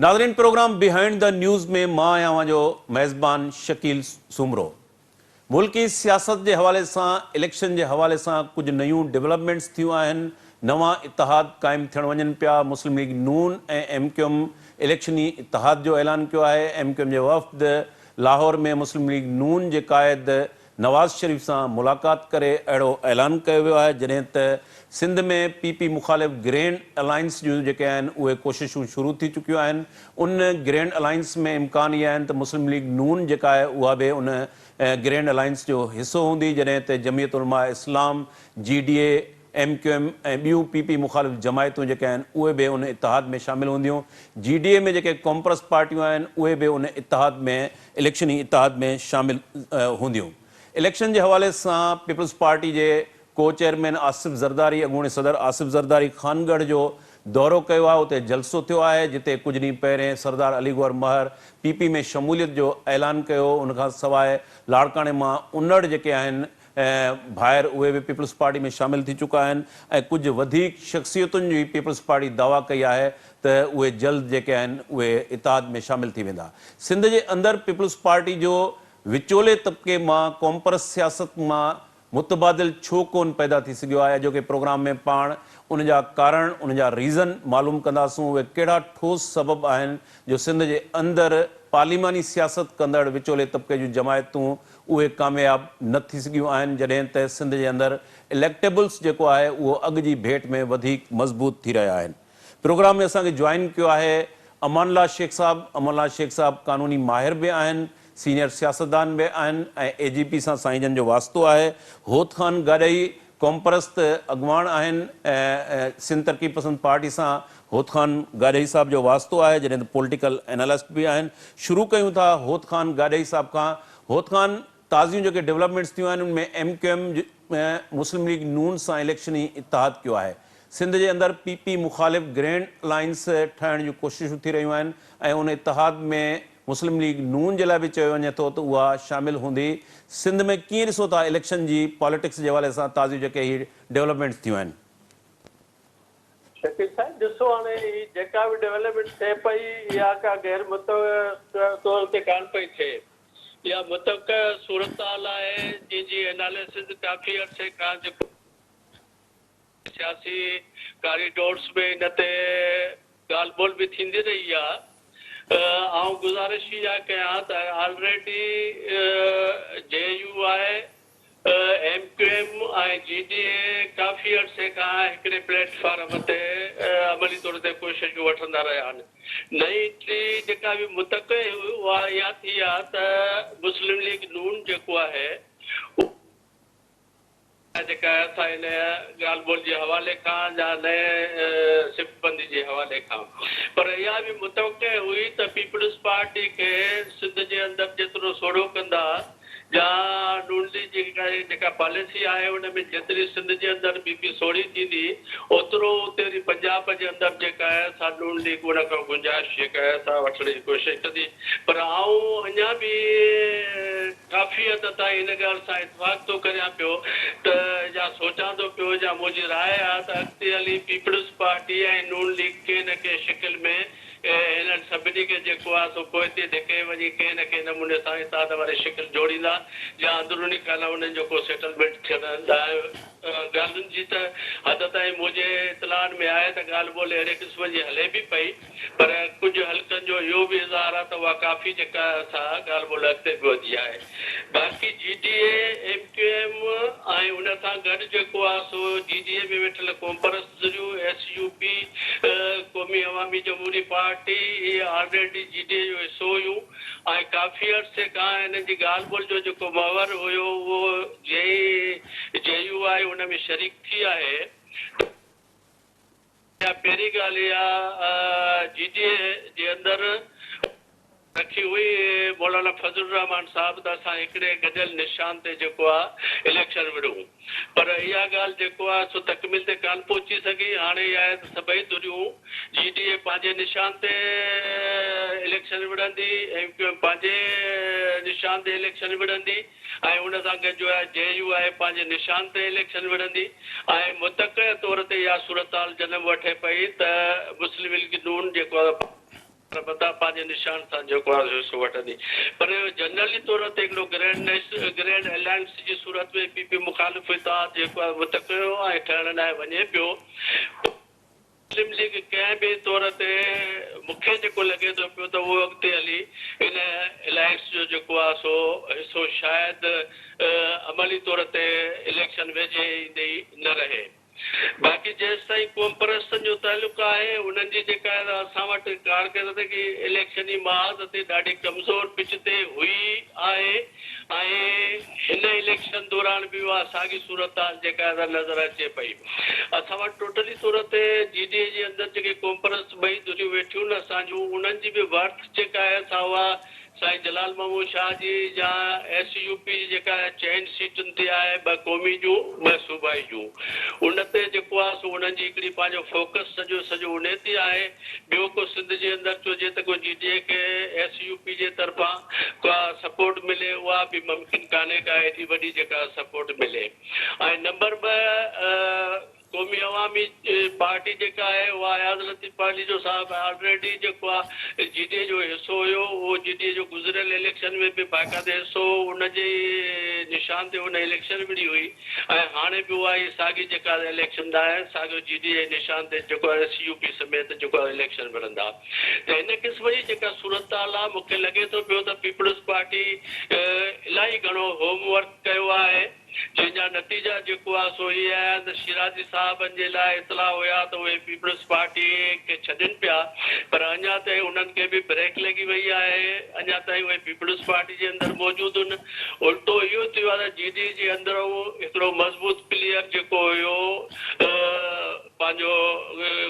ناظرين programme behind the news ۾ مان آهيان اوهان جو ميزبان شڪيل سومرو. ملڪي سياست جي حوالي سان اليڪشن جي حوالي سان ڪجهه نيون ڊولپمينٽس ٿيون آهن، نوان اتحاد قائم ٿيڻ وڃن پيا، مسلم ليگ نون ۽ ايم ڪيو ايم اليڪشني اتحاد جو اعلان ڪيو آهي، ايم ڪيو ايم جي وفد لاهور ۾ مسلم ليگ نون جي قائد نواز شريف سان ملاقات ڪري اهڙو اعلان ڪيو ويو آهي جڏهن ته سنڌ ۾ پي پي مخالف گرينڊ الائنس جون جيڪي آهن اهي ڪوششون شروع ٿي چڪيون آهن ان گرينڊ الائنس ۾ امڪان اهي آهن ته مسلم ليگ نون جيڪا آهي اها به ان گرينڊ الائنس جو حصو هوندي جڏهن ته جمعيت علماء اسلام، جي ڊي اي، ايم ڪيو ايم ۽ ٻيون پي پي مخالف جماعتون جيڪي آهن اهي به ان اتحاد ۾ شامل هونديون. جي ڊي اي ۾ جيڪي قومپرست پارٽيون آهن اهي به ان اتحاد ۾ اليڪشني اتحاد ۾ شامل هونديون. اليڪشن جي حوالي سان پيپلز پارٽي جي ڪو چيئرمين آصف زرداري اڳوڻي صدر آصف زرداري خانڳڙهه جو دورو ڪيو آهي اتي جلسو ٿيو آهي جتي ڪجهه ڏينهن پهرين سردار علي گوهر مهر پي پي ۾ شموليت جو اعلان ڪيو ان کان سواء لاڙڪاڻي مان انڙ جيڪي آهن ڀائر اهي به پيپلز پارٽي ۾ شامل ٿي چڪا آهن ۽ ڪجهه وڌيڪ شخصيتن جي پيپلز پارٽي دعويٰ ڪئي آهي ته اهي جلد جيڪي آهن اهي اتحاد ۾ شامل ٿي ويندا. سنڌ جي اندر پيپلز پارٽي جو وچولي طبقي مان قومپرست سياست مان متبادل ڇو ڪونه پيدا ٿي سگهيو آهي اڄوڪي پروگرام ۾ پاڻ ان جا ڪارڻ ان جا ريزن معلوم ڪنداسون اهي ڪهڙا ٺوس سبب آهن جو سنڌ جي اندر پارليماني سياست ڪندڙ وچولي طبقي جون جماعتون اهي ڪامياب نه ٿي سگهيون آهن جڏهن ته سنڌ جي اندر اليڪٽيبلز جيڪو آهي اهو اڳ جي ڀيٽ ۾ وڌيڪ مضبوط ٿي رهيا آهن. پروگرام ۾ اسان کي جوائن ڪيو آهي امان الله شيخ صاحب، امان الله شيخ صاحب قانوني ماهر به آهن، سينيئر سياستدان به آهن ۽ اي جي پي سان سائين جن جو واسطو آهي. هوت خان گاڏهي قومپرست اڳواڻ آهن ۽ سنڌ ترقي پسند پارٽي سان هوت خان گاڏهي صاحب جو واسطو آهي جڏهن ته پوليٽيڪل اينالسٽ به آهن. شروع ڪيون ٿا هوت خان گاڏهي صاحب کان. هوت خان تازيون جيڪي ڊولپمينٽس ٿيون آهن ان ۾ ايم ڪيو ايم مسلم ليگ نون سان اليڪشني اتحاد ڪيو آهي. سنڌ جي اندر پي پي مخالف گرينڊ الائنس ٺاهڻ جون ڪوششون ٿي رهيون آهن ۽ ان اتحاد ۾ مسلم ليگ نون جي لاء به چيو وڃي ٿو ته اها شامل هوندي. سنڌ ۾ ڪيئن ڏسو ٿا اليڪشن جي پاليٽڪس جي حوالي سان تازيون جيڪي هي ڊولپمينٽس ٿيون آهن؟ شڪيل صاحب ڏسو هاڻي هي جيڪا به ڊولپمينٽ ٿئي پئي اها ڪا غير متوقع طور تي ڪانه پئي ٿئي. اها متوقع صورتحال آهي جنهن جي اناليسز ڪافي عرصي کان جيڪو سياسي ڪاريڊورز ۾ ان تي ڳالهه ٻولهه به ٿيندي رهي آهي. آئون گذارش اها ڪيان ته already J U I, M Q M ۽ G D A ڪافي عرصي کان هڪڙي پليٽ فارم تي عملي طور تي ڪوششون وٺندا رهيا آهن. نئين ٽري جيڪا به متوقع هئي اها اها ٿي آهي ته مسلم ليگ نون جيڪو آهي اهو جيڪا اسان ان ڳالهه ٻولهه جي حوالي کان يا نئين صف بندي جي حوالي کان پر اها به متوقع هئي ته پيپلز پارٽي کي سنڌ جي اندر جيترو سوڙهو ڪندا يا نون ليگ جي جيڪا پاليسي آهي ان ۾ جيتري سنڌ جي اندر پي پي سوڙهي ٿيندي اوترو اتي وري پنجاب جي اندر جيڪا آهي سا نون ليگ ان کان گنجائش جيڪا آهي سا وٺڻ جي ڪوشش ڪندي پر آئون اڃا به ڪافي حد تائين ان ڳالهه سان اتفاق ٿو ڪريان پيو ته يا سوچان ٿو پيو يا منهنجي راء آهي ته اڳتي هلي پيپلز پارٽي ۽ نون ليگ ڪنهن نه ڪنهن شڪل ۾ هنن سڀني کي جيڪو آهي سو پوئتي ڌڪي وڃي ڪنهن نه ڪنهن نموني سان اتحاد واري شڪل جوڙيندا يا اندروني ڪا نه انهن جو ڪو سيٽلمينٽ ٿيڻ ڏانهن ڳالهين جي ته حد تائين منهنجي اطلاعن ۾ آهي ته ڳالهه ٻولهه اهڙي قسم جي هلي به پئي پر ڪجهه حلقن جو اهو به اظهار آهي ته اها ڪافي جيڪا سا ڳالهه ٻولهه اڳتي به وڌي آهي. باقي جي ڊي اي، ايم ڪيو ايم ۽ ان سان گڏ جيڪو آهي سو جي ڊي اي ۾ ويٺل قومپرست ڌريون، S U P, Qaumi Awami جمهوري پارٽي، اهي آلريڊي جي ڊي اي جو حصو هيون ۽ ڪافي عرصي کان انهن جي ڳالهه ٻولهه جو جيڪو محور هيو اهو جي جي يو آء ان ۾ شريڪ ٿي آهي. اها پهرين ڳالهه اها جي ڊي اي جي اندر رکي هئي مولانا فضل الرحمان صاحب ته اسان هڪڙي گڏيل نشان تي جيڪو آ اليڪشن وڙهون پر اها ڳالهه جيڪو آ سو تڪميل تي ڪانه پهچي سگهي هاڻي اها آهي ته سڀئي ڌريون جي ڊي اي پنهنجي نشان تي اليڪشن وڙهندي ايم ڪيو ايم پنهنجي نشان تي اليڪشن وڙهندي ۽ ان سان گڏ جو آهي جي يو آء پنهنجي نشان تي اليڪشن وڙهندي ۽ متوقع طور تي اها صورتحال جنم وٺي پئي ته مسلم ليگ نون جيڪو آهي. پر متان پنهنجي نشان سان جيڪو آهي حصو وٺندي پر اهو جنرلي طور تي هڪڙو گرينڊ گرينڊ الائنس جي صورت ۾ پي پي مخالف اتحاد جيڪو آهي متقيو ۽ ٺهڻ لاء وڃي پيو. مسلم ليگ ڪنهن به طور تي مون کي جيڪو لڳي ٿو پيو ته اهو اڳتي هلي ان الائنس جو جيڪو آهي سو حصو شايد عملي طور تي اليڪشن ويجهي ايندي ئي نه رهي. باقي جيستائين قومپرستن جو تعلق آهي انهن جي جيڪا اسان وٽ ڪارڪردگي اليڪشني محاذ تي ڏاڍي ڪمزور پچ تي هئي آهي ۽ هن اليڪشن دوران به اها ساڳي صورتحال جيڪا نظر اچي پئي. اسان وٽ ٽوٽلي طور تي جي ڊي اي جي اندر جيڪي قومپرست ٻئي ڌريون ويٺيون آهن اسان جون انهن جي به ورٿ جيڪا آهي سا اها سائين جلال محمود شاهه جي يا ايس يو پي جي جيڪا چئن سيٽن تي آهي ٻه قومي جون ٻه صوبائي جون ان تي جيڪو آهي سو انهن جي هڪڙي پنهنجو فوڪس سڄو سڄو انهي تي آهي ٻيو ڪو سنڌ جي اندر چئجي ته ڪو جي ڊي اي کي ايس يو پي جي طرفان ڪا سپورٽ ملي اها به ممڪن ڪانهي ڪا ايڏي وڏي جيڪا سپورٽ ملي ۽ نمبر 2 قومي عوامي پارٽي جيڪا آهي اها اياز لطيف پاليجو صاحب آلريڊي جيڪو آهي جي ڊي اي جو حصو هيو اهو جي ڊي اي جو گذريل اليڪشن ۾ به باقاعده حصو هو ان جي ئي نشان تي ان اليڪشن وڙهي هئي ۽ هاڻي به اها ئي ساڳي جيڪا اليڪشن آهي ساڳيو جي ڊي اي جي نشان تي جيڪو آهي ايس يو پي سميت جيڪو آهي اليڪشن وڙهندا ته هن قسم جي جيڪا صورتحال آهي مونکي لڳي ٿو پيو ته پيپلز پارٽي الاهي گهڻو هوم ورڪ ڪيو آهي. جنهن جا نتيجا جيڪو آهي سو هي آيا ته شيرازي صاحبن جي لاء اطلاع هيا ته اهي پيپلز پارٽي کي ڇڏين پيا پر اڃا تائين انهن کي به بريڪ لڳي وئي آهي اڃا تائين اهي پيپلز پارٽي جي اندر موجود هن الٽو اهو ٿيو آهي ته جي ڊي جي اندرئون هڪڙو مضبوط پليئر جيڪو هيو پنهنجو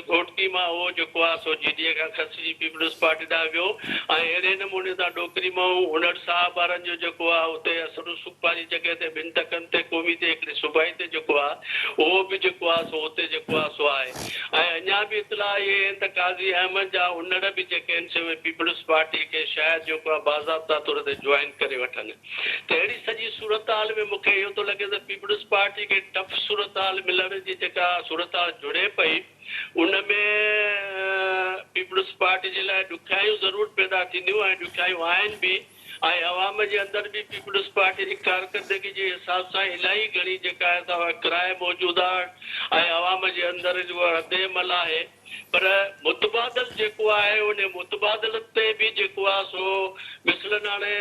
گهوٽڪي مان اهو جيڪو آهي سو جي ڊي اي کان کسجي پيپلز پارٽي ڏانهن ويو ۽ اهڙي نموني سان ڏوڪري مان انڙ صاحب وارن جو جيڪو آهي اتي اثر رسوخ پنهنجي جڳهه تي ٻن تڪن تي قومي تي هڪڙي صوبائي تي جيڪو آهي اهو به جيڪو آهي سو اتي جيڪو آهي سو آهي ۽ اڃا به اطلاع اهي آهن ته قاضي احمد جا انڙ به جيڪي آهن سي اهي پيپلز پارٽي کي شايد جيڪو آهي باضابطا طور تي جوائن ڪري وٺن. ته اهڙي سڄي صورتحال ۾ مون کي اهو ٿو لڳي ته پيپلز پارٽي کي ٽف صورتحال ملڻ جي جيڪا صورتحال جڙي پئي ان ۾ پيپلز پارٽي جي لاء ڏکيائيون ضرور پيدا ٿينديون ۽ ڏکيائيون آهن به ۽ عوام جي اندر به پيپلز پارٽي جي ڪارڪردگي جي حساب سان الاهي گهڻي جيڪا آهي سا اها ڪراء موجود آهي ۽ عوام جي اندر جيڪو ردعمل آهي پر متبادل جيڪو آهي ان متبادل تي به جيڪو آهي سو مثلاً هاڻي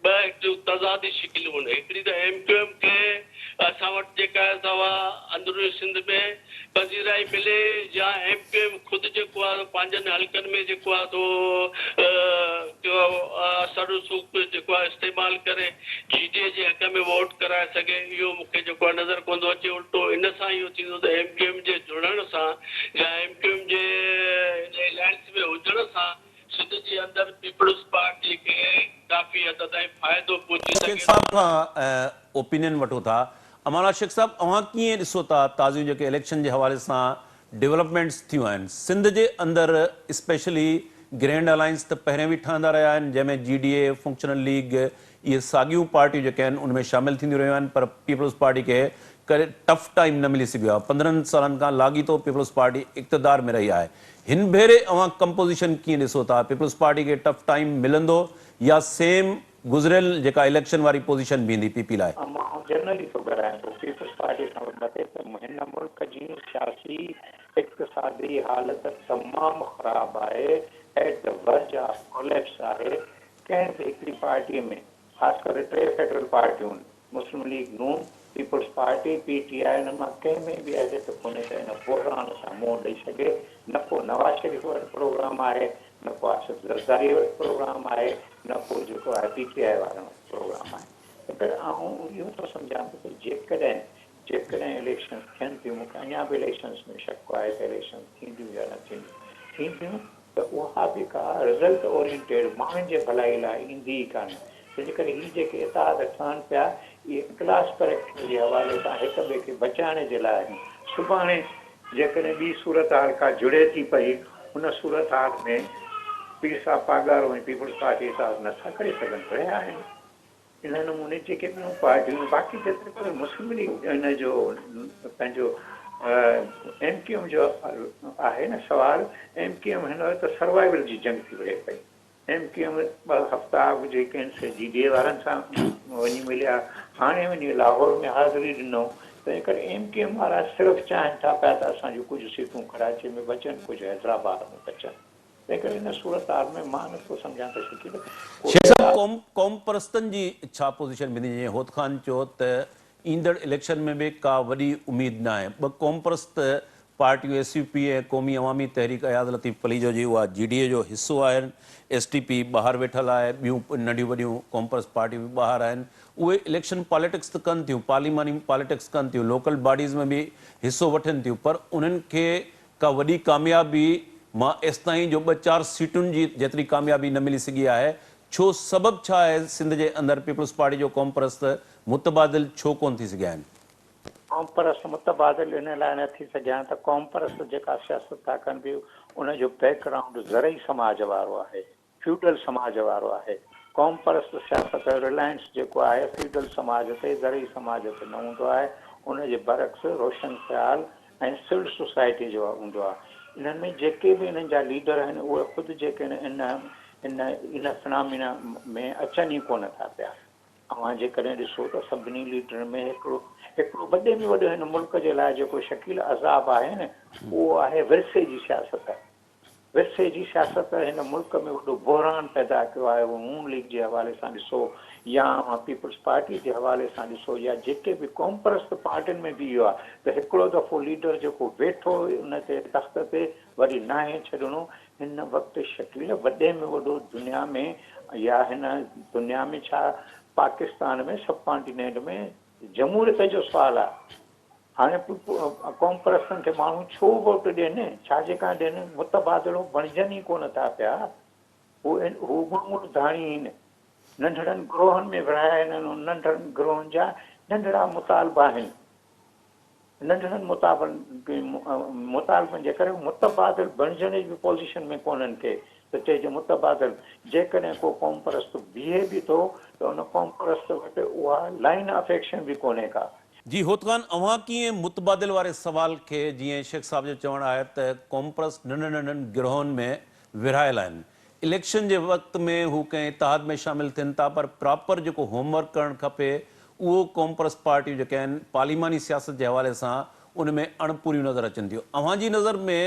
ٻه هڪڙيون تضادي شڪليون آهن هڪڙي ته ايم ڪيو ايم کي اسان وٽ جيڪا آهي سا اها اندروني سنڌ ۾ پذيرائي ملي يا ايم ڪيو ايم خود جيڪو آهي سو پنهنجن حلقن ۾ جيڪو آهي سو اثر رسوخ جيڪو آهي استعمال ڪري جي ڊي اي جي حق ۾ ووٽ ڪرائي سگهي اهو مون کي جيڪو آهي نظر ڪونه ٿو اچي الٽو ان سان اهو ٿيندو ته ايم ڪيو ايم جي جڙڻ سان يا ايم ڪيو ايم جي ان الائنس ۾ هجڻ سان سنڌ جي اندر پيپلز پارٽي کي ڪافي حد تائين فائدو پهچي شيخ سگهي ٿو. صاحب کان اوپينين وٺون ٿا. امان الله شيخ صاحب اوهان ڪيئن ڏسو ٿا تازيون جيڪي اليڪشن جي حوالي سان ڊولپمينٽس ٿيون آهن سنڌ جي اندر اسپيشلي گرينڊ الائنس ته پهرين به ٺهندا رهيا آهن جنهن ۾ جي ڊي اي فنڪشنل ليگ اهي ساڳيون پارٽيون جيڪي آهن ان ۾ شامل ٿينديون رهيون آهن پر پيپلز پارٽي کي ڪڏهن ٽف ٽائيم نه ملي سگهيو آهي 15 سالن کان لاڳيتو پيپلز پارٽي اقتدار ۾ رهي آهي هن ڀيري اوهان ڪمپوزيشن ڪيئن ڏسو ٿا پيپلز پارٽي کي ٽف ٽائيم ملندو يا سيم گذريل جيڪا اليڪشن واري پوزيشن بيهندي پي پي لاء؟ مان جنرلي ٿو ڳالهايان ٿو پيپلز پارٽي کان به مٿي ته هن ملڪ جي سياسي اقتصادي حالت تمام خراب آهي at the verge of collapse آهي ڪنهن به هڪڙي پارٽيء ۾ خاص ڪري ٽي فيڊرل پارٽيون، مسلم ليگ نون، پيپلز پارٽي، پي ٽي آء، انهن مان ڪنهن ۾ به اهليت ڪونهي ته ان بحران سان منهن ڏئي سگهي. نه ڪو نواز شريف وٽ پروگرام آهي، نه ڪو آصف زرداريء وٽ پروگرام آهي، نه ڪو جيڪو آهي پي ٽي آء وارن وٽ پروگرام آهي. تنهنڪري آئون اهو ٿو سمجهان ته جيڪڏهن جيڪڏهن اليڪشنز ٿين ٿيون، مون کي اڃا به اليڪشنز ۾ شڪ آهي ته اليڪشنز ٿينديون يا نه ٿينديون، ٿينديون ته اها به ڪا رزلٽ اورينٽيڊ ماڻهن جي ڀلائي لاء ايندي ئي ڪانه، تنهنجي ڪري هي جيڪي اتحاد ٺهن پيا اهي ڪلاس ڪريڪٽر جي حوالي سان هڪ ٻئي کي بچائڻ جي لاء آهن، سڀاڻي جيڪڏهن ٻي صورتحال ڪا جڙي ٿي پئي ان صورتحال ۾ پير صاحب پاڳارو ۽ پيپلز پارٽي اتحاد نٿا ڪري سگهن، رهيا آهن. ان نموني جيڪي ٻيون پارٽيون باقي جيتري قدر مسلم ليگ ان جو پنهنجو ايم ڪيو ايم جو آهي نه سوال، ايم ڪيو ايم هن وقت سروائيول جي جنگ ٿي وڙهي پئي. ايم ڪيو ايم ٻه هفتا اڳ جيڪي آهن سي جي ڊي اي وارن سان وڃي مليا، هاڻي وڃي لاهور ۾ حاضري ڏنو، تنهن ڪري ايم ڪيو ايم وارا صرف چاهين ٿا پيا ته اسان جون ڪجهه سيٽون ڪراچي ۾ بچن، ڪجهه حيدرآباد ۾ بچن. تنهن ڪري ان صورتحال ۾ مان نه ٿو سمجهان ته شڪيل ڪو شيخ صاحب اهڙا. قوم قومپرستن جي ڇا پوزيشن بيهندي جيئن هوت خان چيو ته ايندڙ اليڪشن ۾ به ڪا وڏي اميد ناهي ٻه قومپرست پارٽيون S U P ۽ Qaumi Awami تحريڪ اياز لطيف پليجو جي اها جي ڊي اي جو حصو آهن ايس ٽي پي ٻاهر ويٺل آهي ٻيون ننڍيون وڏيون قومپرست پارٽيون به ٻاهر آهن اهي اليڪشن پاليٽڪس ته ڪن ٿيون پارليماني پاليٽڪس ڪن ٿيون لوڪل باڊيز ۾ به حصو وٺن ٿيون پر انهن کي ڪا وڏي ڪاميابي مان ايستائين جو ٻه چار سيٽن جي جيتري ڪاميابي نه ملي سگهي آهي ڇو سبب ڇا آهي سنڌ جي اندر پيپلز پارٽي جو قومپرست متبادل ڇو ڪونه ٿي سگهيا آهن؟ قومپرست متبادل ان لاء نه ٿي سگهيا آهن ته قومپرست جيڪا سياست ٿا ڪن به ان جو بيڪ گرائونڊ زرعي سماج وارو آهي، فيوڊل سماج وارو آهي. قومپرست سياست جو رلائنس جيڪو آهي فيوڊل سماج تي، زرعي سماج تي نه هوندو آهي، ان جي برعڪس روشن خيال ۽ سول سوسائٽي جو هوندو آهي. انهن ۾ جيڪي به انهن جا ليڊر آهن اهي خود جيڪي آهن ان ان فنامينا ۾ اچن ئي ڪونه ٿا پيا. اوهان جيڪڏهن ڏسو ته سڀني ليڊرن ۾ هڪڙو هڪڙو وڏي ۾ وڏو هن ملڪ جي لاء جيڪو شڪيل عذاب آهي نه اهو آهي ورثي جي سياست. ورثي جي سياست هن ملڪ ۾ وڏو بحران پيدا ڪيو آهي اهو نون ليگ جي حوالي سان ڏسو يا اوهان پيپلز پارٽي جي حوالي سان ڏسو يا جيڪي به قومپرست پارٽين ۾ به اهو آهي ته هڪڙو دفعو ليڊر جيڪو ويٺو ان تي تخت تي وري ناهي ڇڏڻو هن وقت شڪيل وڏي ۾ وڏو دنيا ۾ يا هن دنيا ۾ ڇا پاڪستان ۾ سب ڪانٽينينٽ ۾ جمهوريت جو سوال آ هاڻي قوم پرستن کي ماڻهو ڇو ووٽ ڏين ڇا جي ڪان ڏين متبادلو بڻجن ئي ڪونه ٿا پيا هو هو معمول ڌاڻي هن ننڍڙن گروهن ۾ ورهايا آهن انهن ننڍڙن گروهن جا ننڍڙا مطالبا آهن ننڍڙن مطالبن جي ڪري متبادل بڻجڻ جي به پوزيشن ۾ ڪونهن ڪي ته چئجي متبادل جيڪڏهن ڪو قومپرست بيهي به ٿو ته ان قومپرست وٽ اها لائين آف ايڪشن به ڪونهي ڪا. جي هوتخان اوهان ڪيئن متبادل واري سوال کي جيئن شيخ صاحب جو چوڻ آهي ته قومپرست ننڍن ننڍن گروهن ۾ ورهايل آهن اليڪشن جي وقت ۾ هو ڪنهن اتحاد ۾ شامل ٿين ٿا پر پراپر جيڪو هوم ورڪ ڪرڻ کپي اهو قومپرست پارٽيون جيڪي آهن پارليماني سياست جي حوالي سان ان ۾ اڻپوريون نظر اچن ٿيون اوهان جي نظر ۾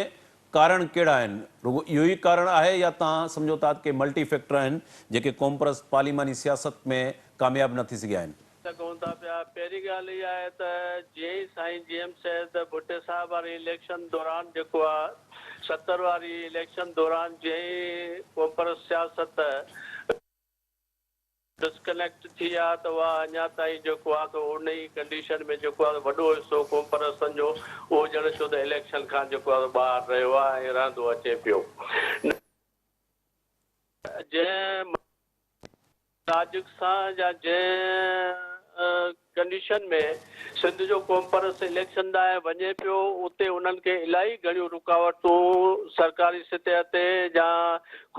ڪارڻ ڪهڙا آهن رڳو اهو ئي ڪارڻ آهي يا توهان سمجهو ٿا ته ڪي ملٽي فيڪٽر آهن جيڪي قومپرست پارليماني سياست ۾ ڪامياب نه ٿي سگهيا آهن. سگهون ٿا پيا. پهرين ڳالهه اها آهي ته جيئن ئي سائين جي ايم سيد ڀٽي صاحب واري اليڪشن دوران جيڪو آ 70 واري اليڪشن دوران جيئن ئي قومپرست سياست ڊسڪنيڪٽ ٿي آ ته اها اڃا تائين جيڪو آ سو ان ئي ڪنڊيشن ۾ جيڪو آ وڏو حصو قومپرستن جو اهو ڄڻ ڇو ته اليڪشن کان جيڪو آ سو ٻاهر رهيو آ ۽ رهندو اچي پيو. جنهن لاجڪ سان يا جنهن ڪنڊيشن ۾ سنڌ جو قومپرست اليڪشن ڏانهن وڃي پيو اتي انهن کي الائي گهڻيون رڪاوٽون سرڪاري سطح تي يا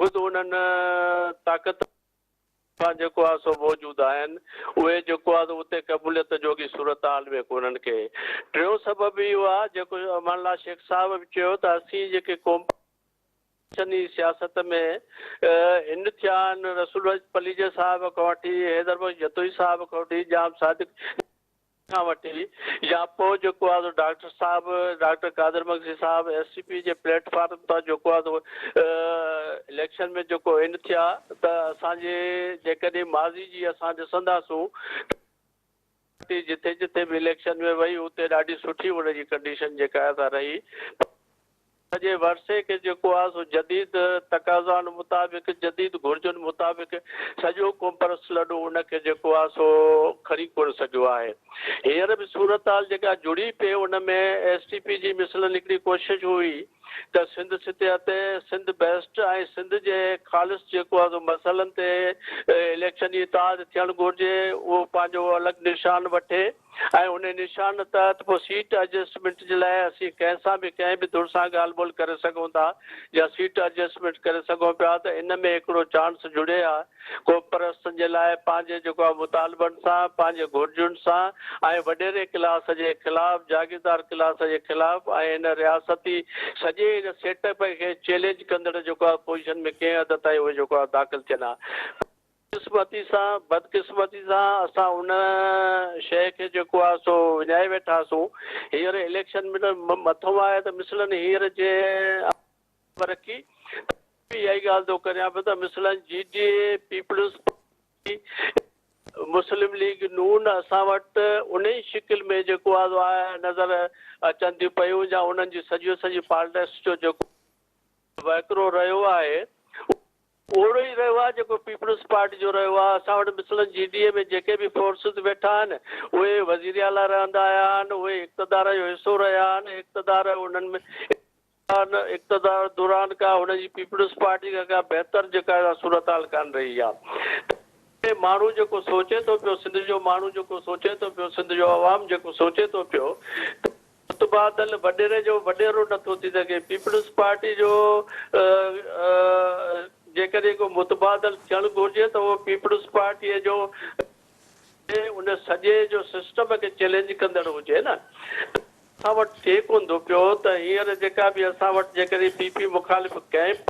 خود انهن طاقت کان جيڪو آهي سو موجود آهن اهي جيڪو آهي سو اتي قبوليت جوڳي صورتحال ۾ ڪونهن ڪي ٽيون سبب اهو آهي جيڪو امان الله شيخ صاحب به چيو ته اسين جيڪي قوم چني سياست ۾ ان ٿيا آهن، رسول بخش پليجي صاحب کان وٺي حيدر بخش جتوئي صاحب کان وٺي ڄام صادق کان وٺي يا پوء جيڪو آهي سو ڊاڪٽر صاحب ڊاڪٽر قادر مگسي صاحب ايس سي پي جي پليٽ فارم تان جيڪو آهي سو اليڪشن ۾ جيڪو ان ٿيا ته اسان جي جيڪڏهن ماضي جي اسان ڏسنداسون ته جٿي جٿي به اليڪشن ۾ وئي اتي ڏاڍي سٺي ان جي ڪنڊيشن جيڪا آهي سا رهي. سڄي ورثي کي جيڪو آهي سو جديد تقاضائن مطابق، جديد گهرجن مطابق سڄو قومپرست لڏو ان کي جيڪو آهي سو کڻي ڪونه سگهيو آهي. هينئر به صورتحال جيڪا جڙي پئي ان ۾ ايس ٽي پي جي مثلاً هڪڙي ڪوشش هئي ته سنڌ سطح تي سنڌ بيسٽ ۽ سنڌ جي خالص جيڪو آهي سو مسئلن تي اليڪشني اتحاد ٿيڻ گهرجي اهو پنهنجو الڳ نشان وٺي. ۽ ان نشان تحت پوء سيٽ ايڊجسٽمينٽ جي لاء اسين ڪنهن سان به ڪنهن به ڌر سان ڳالهه ٻولهه ڪري سگهون ٿا يا سيٽ ايڊجسٽمينٽ ڪري سگهون پيا ته ان ۾ هڪڙو چانس جڙي ها قومپرستن جي لاء پنهنجي جيڪو آهي مطالبن سان پنهنجي گهرجن سان ۽ وڏيري ڪلاس جي خلاف جاگيردار ڪلاس جي خلاف ۽ هن رياستي سڄي هن سيٽ اپ کي چئلينج ڪندڙ جيڪو آهي پوزيشن ۾ ڪنهن حد تائين اهي جيڪو آهي داخل ٿين ها. قسمتي سان بدقسمتي سان اسان ان شيء کي جيڪو آهي سو وڃائي ويٺاسون. هينئر اليڪشن مٿو آهي ته مثلاً هينئر جنهن رکي ته به اها ئي ڳالهه ٿو ڪريان پيو ته مثلاً G D A, Peoples Party, Muslim League Noon اسان وٽ انهي شڪل ۾ جيڪو آهي نظر اچن ٿيون پيون يا انهن جي سڄو سڄي پالٽڪس جو جيڪو وهڪرو رهيو آهي اهڙو ئي رهيو آهي جيڪو پيپلز پارٽي جو رهيو آهي. اسان وٽ مثلاً جي ڊي اي ۾ جيڪي به فورسز ويٺا آهن اهي وزيراعليٰ رهندا آيا آهن، اهي اقتدار جو حصو رهيا آهن، اقتدار انهن ۾ اقتدار دوران ڪا هن جي پيپلز پارٽي کان ڪا بهتر جيڪا صورتحال ڪانه رهي آهي. ماڻهو جيڪو سوچي ٿو پيو، سنڌ جو ماڻهو جيڪو سوچي ٿو پيو، سنڌ جو عوام جيڪو سوچي ٿو پيو ته متبادل وڏيري جو وڏيرو نه ٿو ٿي سگهي، پيپلز پارٽي جو جيڪڏهن ڪو متبادل ٿيڻ گهرجي ته اهو پيپلز پارٽيء جو ان سڄي جو سسٽم کي چئلينج ڪندڙ هجي نه. اسان وٽ ٿئي ڪونه ٿو پيو ته هينئر جيڪا به اسان وٽ جيڪڏهن پي پي مخالف ڪئمپ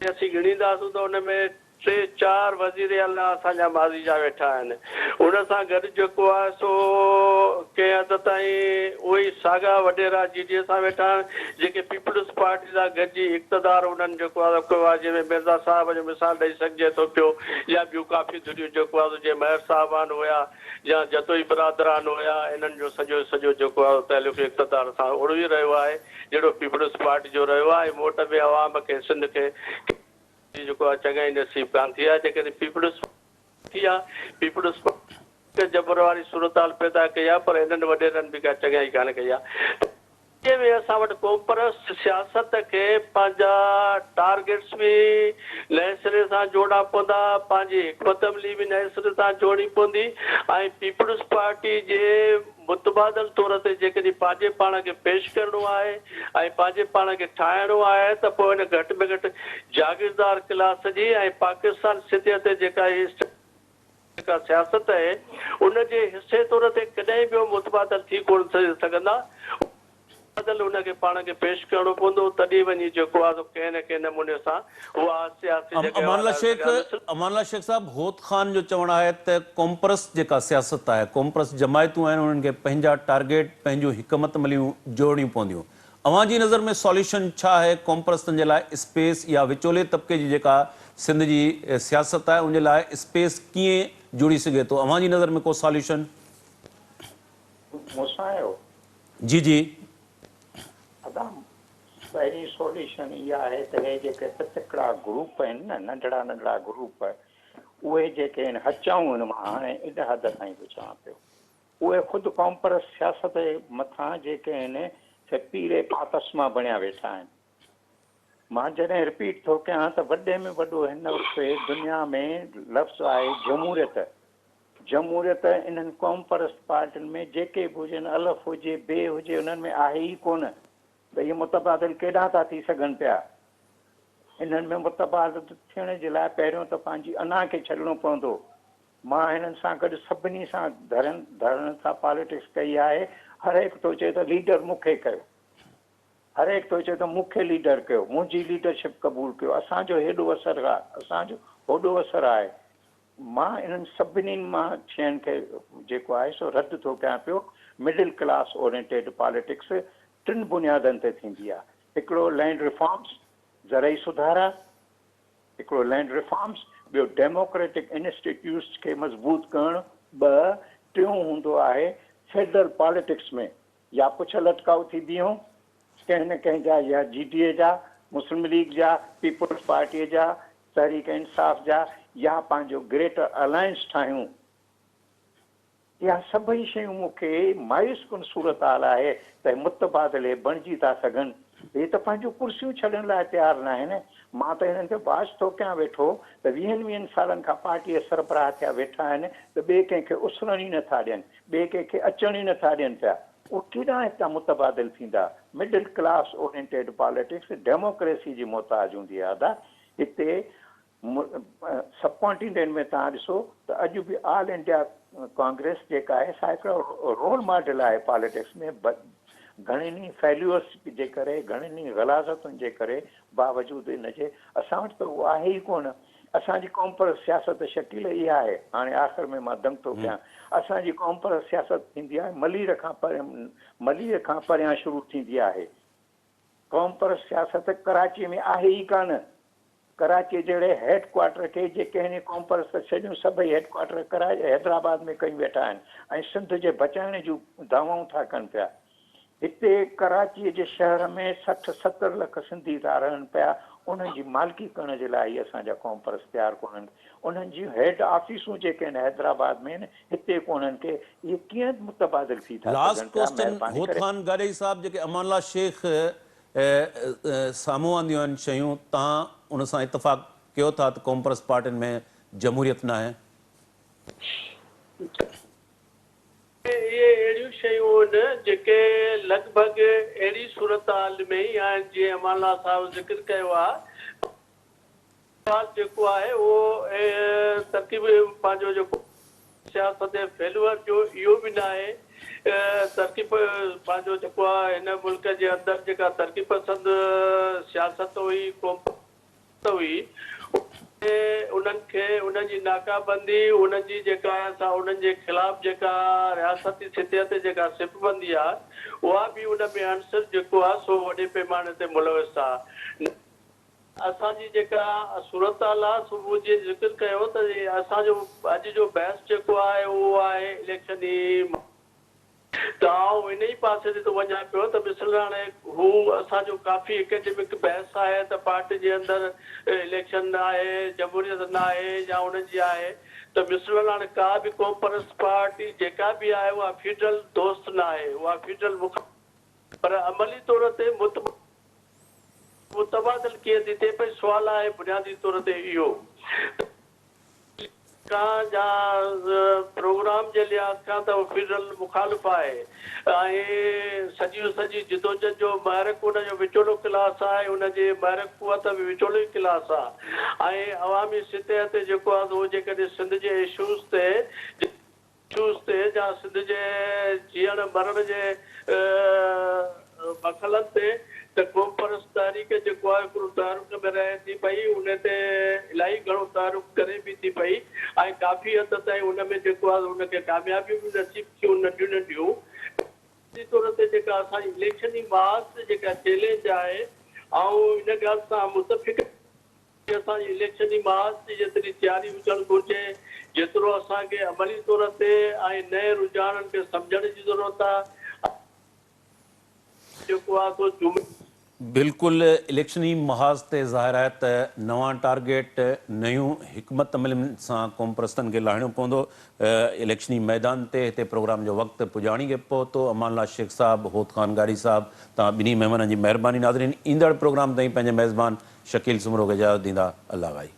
اسين ڳڻينداسون ته ان ۾ ٽي چار وزير اعليٰ اسان جا ماضي جا ويٺا آهن. ان سان گڏ جيڪو آهي سو ڪنهن حد تائين اهي ئي ساڳا وڏيرا جي ڊي اي سان ويٺا آهن جيڪي پيپلز پارٽي سان گڏجي اقتدار انهن جيڪو آهي سو ڪيو آهي جنهن ۾ مرزا صاحب جو مثال ڏئي سگهجي ٿو پيو يا ٻيون ڪافي ڌريون جيڪو آهي سو جيئن مهر صاحبان هيا يا جتوئي برادران هيا انهن جو سڄو سڄو جيڪو آهي سو تعلق اقتدار سان اهڙو ئي رهيو آهي جهڙو پيپلز پارٽي جو رهيو آهي ۽ موٽ ۾ عوام کي سنڌ کي جيڪو آهي چڱائي نصيب ڪانه ٿي آهي جيڪڏهن پيپلز ٿي آهي پيپلز پارٽي جبر واري صورتحال پيدا ڪئي آهي پر هنن وڏيرن به ڪا چڱائي ڪانه ڪئي آهي جنهن ۾ اسان وٽ قومپرست سياست کي پنهنجا ٽارگيٽس به نئين سري سان جوڙڻا پوندا، پنهنجي حڪمت عملي به نئين سري سان جوڙڻي پوندي ۽ پيپلز پارٽي جي متبادل طور تي جيڪڏهن پنهنجي پاڻ کي پيش ڪرڻو آهي ۽ پنهنجي پاڻ کي ٺاهڻو آهي ته پوء ان گهٽ ۾ گهٽ جاگيردار ڪلاس جي ۽ پاڪستان سطح تي جيڪا هي جيڪا سياست آهي ان جي حصي طور تي ڪڏهن به هو متبادل ٿي ڪونه سگهندا. متبادل ان کي پاڻ کي پيش ڪرڻو پوندو تڏهن وڃي جيڪو آهي سو ڪنهن نه ڪنهن نموني سان هو آهستي آهستي جڳهه امان الله والاري شيخ سگهندس. امان الله شيخ صاحب هوت خان جو چوڻ آهي ته قومپرست جيڪا سياست آهي قومپرست جماعتون آهن انهن کي پنهنجا ٽارگيٽ پنهنجون حڪمت عمليون جوڙڻيون پونديون اوهان جي نظر ۾ سوليوشن ڇا آهي قومپرستن جي لاء اسپيس يا وچولي طبقي جي جيڪا سنڌ جي سياست آهي ان جي لاء اسپيس ڪيئن جڙي سگهي ٿو اوهان جي نظر ۾ ڪو سوليوشن؟ مون سان آهيو؟ جي جي. ادا پهرين سوليوشن اها آهي ته هي جيڪي پتڪڙا گروپ آهن نه ننڍڙا ننڍڙا گروپ اهي جيڪي آهن هچائون آهن مان هاڻي ان حد تائين ٿو چوان پيو اهي خود قومپرست سياست جي مٿان جيڪي آهن سي پيري پاتسما بڻيا ويٺا آهن مان جڏهن رپيٽ ٿو ڪيان ته وڏي ۾ وڏو هن وقت دنيا ۾ لفظ آهي جمهوريت جمهوريت انهن قومپرست پارٽين ۾ جيڪي به هجن الف هجي بي هجي انهن ۾ آهي ئي ڪونه ته اهي متبادل ڪيڏانهن ٿا ٿي سگهن پيا. انهن ۾ متبادل ٿيڻ جي لاء پهريون ته پنهنجي انا کي ڇڏڻو پوندو. مان هنن سان گڏ سڀني سان ڌرين ڌڙن سان پاليٽڪس ڪئي آهي هر هڪ ٿو چئي ته ليڊر مون کي ڪيو. هر هڪ ٿو چئي ته مون کي ليڊر ڪيو، منهنجي ليڊرشپ قبول ڪيو، اسان جو هيڏو اثر آهي، اسان جو هوڏو اثر آهي. مان انهن سڀني مان شين کي جيڪو آهي سو رد ٿو ڪيان پيو. مڊل ڪلاس اورينٽيڊ پاليٽڪس ٽن بنيادن تي ٿيندي آهي. هڪڙو لينڊ ريفارمز، زرعي سڌارا، هڪڙو لينڊ ريفارمز، ٻيو ڊيموڪريٽڪ انسٽيٽيوٽس کي مضبوط ڪرڻ، ٻه، ٽيون هوندو آهي فيڊرل پاليٽڪس ۾ يا پڇ لٽڪائو ٿي بيهون ڪنهن نه ڪنهن جا يا جي ڊي اي جا، مسلم ليگ جا، پيپلز پارٽيء جا، تحريڪ انصاف جا يا پنهنجو گريٽر الائنس ٺاهيون. اها سڀئي شيون مون کي مايوس ڪن صورتحال آهي ته متبادل بڻجي ٿا سگهن. هي ته پنهنجون ڪرسيون ڇڏڻ لاء تيار ناهن. مان ته هنن کي واچ ٿو ڪيان ويٺو ته ويهن ويهن سالن کان پارٽيء سربراهه ٿيا ويٺا آهن ته ٻئي ڪنهن کي اسرڻ ئي نه ٿا ڏين، ٻئي ڪنهن کي اچڻ ئي نه ٿا ڏين پيا. اهي ڪيڏانهن هتان متبادل ٿيندا؟ Middle class oriented politics democracy جي محتاج هوندي آهي ادا. هتي سب ڪانٽيننٽ ۾ توهان ڏسو ته اڄ به آل انڊيا ڪانگريس جيڪا آهي سا هڪڙو رول ماڊل آهي پاليٽڪس ۾ گهڻين ئي فيليورس جي ڪري گهڻين ئي غلاظتن جي ڪري باوجود ان جي اسان وٽ ته اهو آهي ئي ڪونه اسان جي قومپرست سياست شڪيل اها آهي هاڻي آخر ۾ مان دنگ ٿو ڪيان اسان جي قومپرست سياست ٿيندي آهي ملير کان ملير کان پريان شروع ٿيندي آهي قومپرست سياست ڪراچي ۾ آهي ئي ڪانه. ڪراچيء جهڙي هيڊ ڪوارٽر کي جيڪي هن قومپرست سڄيون سڀئي هيڊ ڪوارٽر حيدرآباد ۾ ڪيون ويٺا آهن ۽ سنڌ جي بچائڻ جون دعوائون ٿا ڪن پيا. هتي ڪراچيء جي شهر ۾ 60 70 لک سنڌي ٿا رهن پيا انهن جي مالڪي ڪرڻ جي لاء هي اسان جا قومپرست تيار ڪونهن. انهن جون هيڊ آفيسون جيڪي آهن حيدرآباد ۾ آهن هتي ڪونهن ڪي اهي ڪيئن متبادل ٿي ٿا لاسٽ سگهن پيا ڪوسچن مهرباني هوت ڪري. خان گاڏهي صاحب جيڪي امان الله شيخ سامهون آنديون آهن شيون توهان ان سان اتفاق ڪيو ٿا ته قومپرست پارٽين ۾ جمهوريت ناهي؟ اهي اهڙيون شيون آهن جيڪي لڳ ڀڳ اهڙي صورتحال ۾ ئي آهن جيئن امان الله صاحب ذڪر ڪيو آهي. سوال جيڪو آهي اهو ترڪيب پنهنجو جيڪو سياست فيلوئر جو اهو به ناهي ترقي پنهنجو جيڪو آهي هن ملڪ جي اندر جيڪا ترقي پسند سياست هئي قوم پرست هئي انهن کي انهن جي ناڪابندي انهن جي جيڪا آهي سا انهن جي خلاف جيڪا رياستي سطح تي جيڪا صف بندي آهي اها به ان ۾ عنصر جيڪو آهي سو وڏي پيماني تي ملوث آهي. اسان جي جيڪا صورتحال آ سو مون جيئن ذڪر ڪيو ته اسان جو اڄ جو بحث جيڪو آهي اهو آهي اليڪشني ته آئون ان ئي پاسي تي ٿو وڃان پيو ته مثل هاڻي هو اسان جو ڪافي اڪيڊمڪ بحث آهي ته پارٽي جي اندر اليڪشن آهي جمهوريت ناهي يا انهن جي آهي ته مثل هاڻي ڪا به قومپرست پارٽي جيڪا به آهي اها فيڊرل دوست ناهي اها فيڊرل مخالف پر عملي طور تي متبادل ڪيئن ٿي ٿئي پئي سوال آهي بنيادي طور تي اهو ته کان يا پروگرام جي لحاظ کان ته هو فيڊرل مخالف آهي ۽ سڄي سڄي جدوجھد جو محرڪ ان جو وچولو ڪلاس آهي ان جي محرڪ قوت به وچولو ئي ڪلاس آهي ۽ عوامي سطح تي جيڪو آهي سو جيڪڏهن سنڌ جي اشوز تي اشوز تي يا سنڌ جي جيئڻ مرڻ جي مسئلن تي ته قومپرست تحريڪ جيڪو آهي هڪڙو تحرڪ ۾ رهي ٿي پئي ان تي الاهي گهڻو تحرڪ ڪري به ٿي پئي ۽ ڪافي حد تائين ان ۾ جيڪو آهي ان کي ڪاميابيون به نصيب ٿيون ننڍيون ننڍيون. بنيادي طور تي جيڪا اسان جي اليڪشني محاذ تي جيڪا چئلينج آهي آئون ان ڳالهه سان متفق اسان جي اليڪشني محاذ جي جيتري تياري هجڻ گهرجي، جيترو اسان کي عملي طور تي ۽ نئين رجحانن کي سمجهڻ جي ضرورت آهي ۽ جيڪو آهي سو جمعي. بلڪل اليڪشني محاذ تي ظاهر آهي ته نوان ٽارگيٽ، نيون حڪمت عملين سان قومپرستن کي لاهڻو پوندو. اليڪشني ميدان تي هتي پروگرام جو وقت پڄاڻي کي پهتو. امان الله شيخ صاحب، هوت خان ڳاڙهي صاحب توهان ٻنهي مهمانن جي مهرباني. ناظرين ايندڙ پروگرام تائين پنهنجي ميزبان شڪيل سومرو کي اجازت ڏيندا. الله غائي.